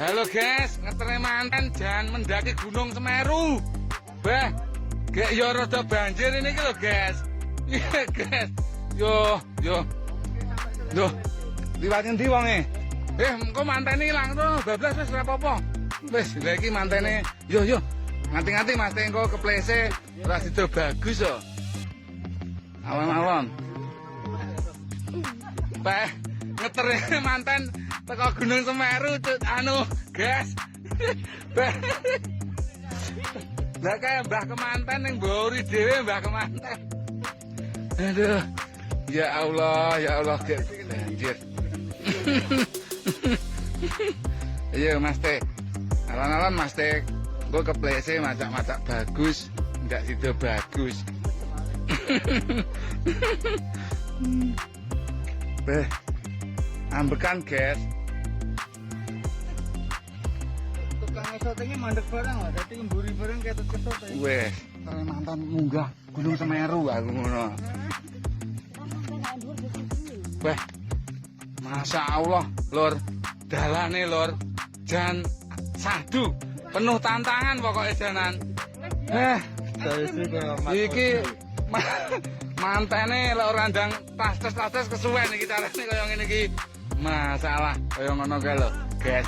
Halo guys, ngeterne manten jangan mendaki Gunung Semeru. Bah, gek yo rada banjir ini lho guys. Iya guys. Yo, yo. Loh, liwat ngendi wonge? Engko mantene ilang to, bablas wis ora apa-apa. Wis, lha iki mantene. Yo, yo. Ngati-ngati Mas engko keplese ora sida bagus yo. Alon-alon. Bah, ngeterne manten teko Gunung Semeru anu, guys. Bah. Lah kae Mbah Kemanten ning mburi dhewe Mbah Kemanten. Aduh. Ya Allah, ya Allah, gek banjir. Iya Mas Teh. Alon-alon Mas Teh. Engko keplese macak-macak bagus, ndak sida bagus. Beh. Ambekan, guys. Tukang syutingnya mandek barang lah, dadi mburi barang ketut kesote. Wes, mantan munggah Gunung Semeru aku ngono. Wah, Masya Allah, lur, dalane lur, jan sadu, penuh tantangan pokoknya janan. Iki mantene lek ora ndang tas-tas kesuwen iki carane kaya ngene iki. Masalah kaya ngono kae lho, guys.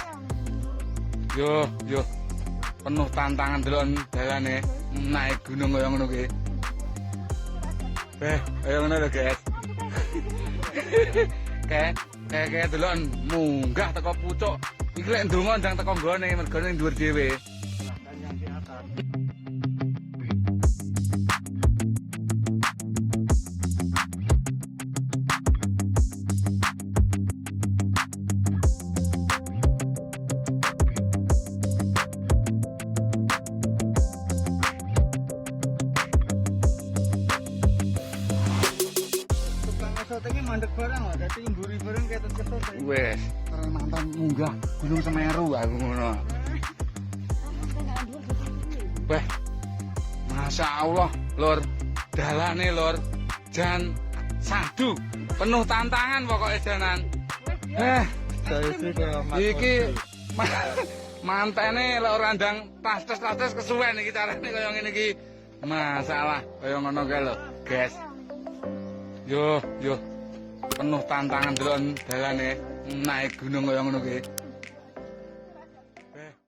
Yo, yo. Penuh tantangan delok dalane naik gunung kaya ngono ki. Kaya ngono lho, guys. Kayak delok munggah teko pucuk. Iki lek ndonga ndang teko nggone mergo ning dhuwur dhewe. Syutingnya mandek barang lah, dadi mburi barang ketut kesote. Wes, mantan munggah Gunung Semeru aku ngono. Wah, Masya Allah, lur, dalane lur, jan sadu, penuh tantangan pokoknya janan. Iki mantene lek ora ndang tas-tas kesuwen iki carane kaya ngene iki. Masalah kaya ngono kae lho, guys. Yo, yo. Penuh tantangan delok dalane naik gunung kaya ngono ki.